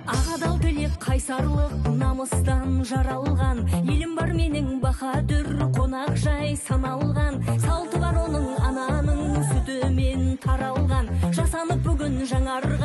Адал тілек, қайсарлық, намыстан жаралған. Елім бар менің баһадүр, қонақ жай саналған. Салты бар оның ананың сүтімен таралған. Жасанып бүгін жаңарған.